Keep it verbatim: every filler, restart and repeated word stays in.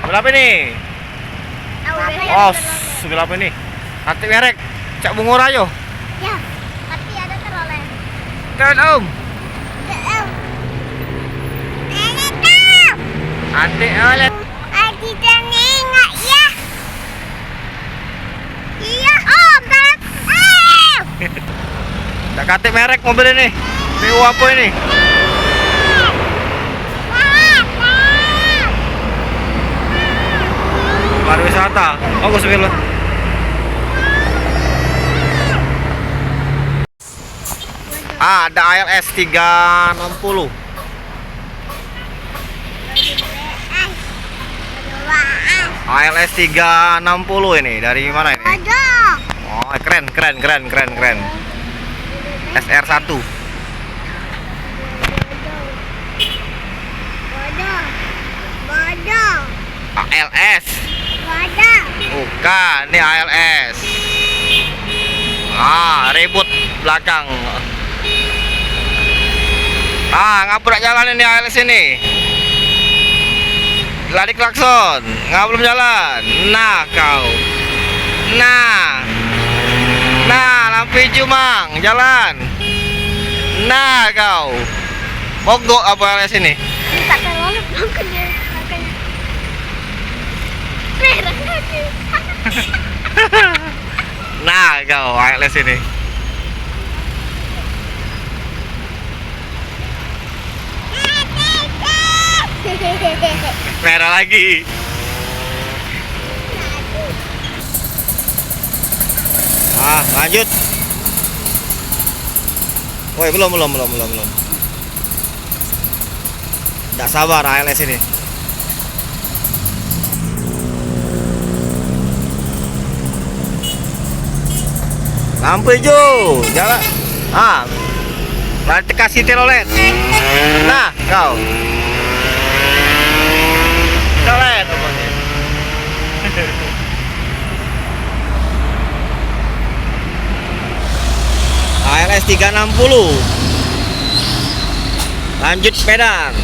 Berapa ni? Oh, sebelah apa ni? Katik merek. Cak bungo rayo. Ya, tapi ada teroleh. Kan, Om? Ada, Om. Ada, Om. Adik oleh. Adik dan ingat ya. Iya, Om. Dalam. Dak katik merek mobil ini. P U apa ini? Pariwisata. Bagus mobil. Ah, ada A L S tiga enam puluh. A L S tiga enam puluh ini dari mana ini? Ada. Oh, keren, keren, keren, keren, keren. S R satu. Ada. Ada. A L S. Ada. Bukan, ini A L S. Ah, ribut belakang. Ah, ngapa dak jalan ini A L S ini? Lari klakson, ngapa belum jalan? Nah, kau. Nah. Nah, lampu hijau, Mang. Jalan. Nah, kau. Mogok apa A L S ini? Minta tolong, makanya, makanya. Merah lagi. Nah, kau, A L S ini. Merah lagi. Ah, lanjut. Woi, belum, belum, belum, belum, belum. Ndak sabar A L S ini. Lampu hijau, jalan. Ah. Berarti kasih telolet. Nah, kau. Telolet. A L S tiga enam puluh. Lanjut sepeda.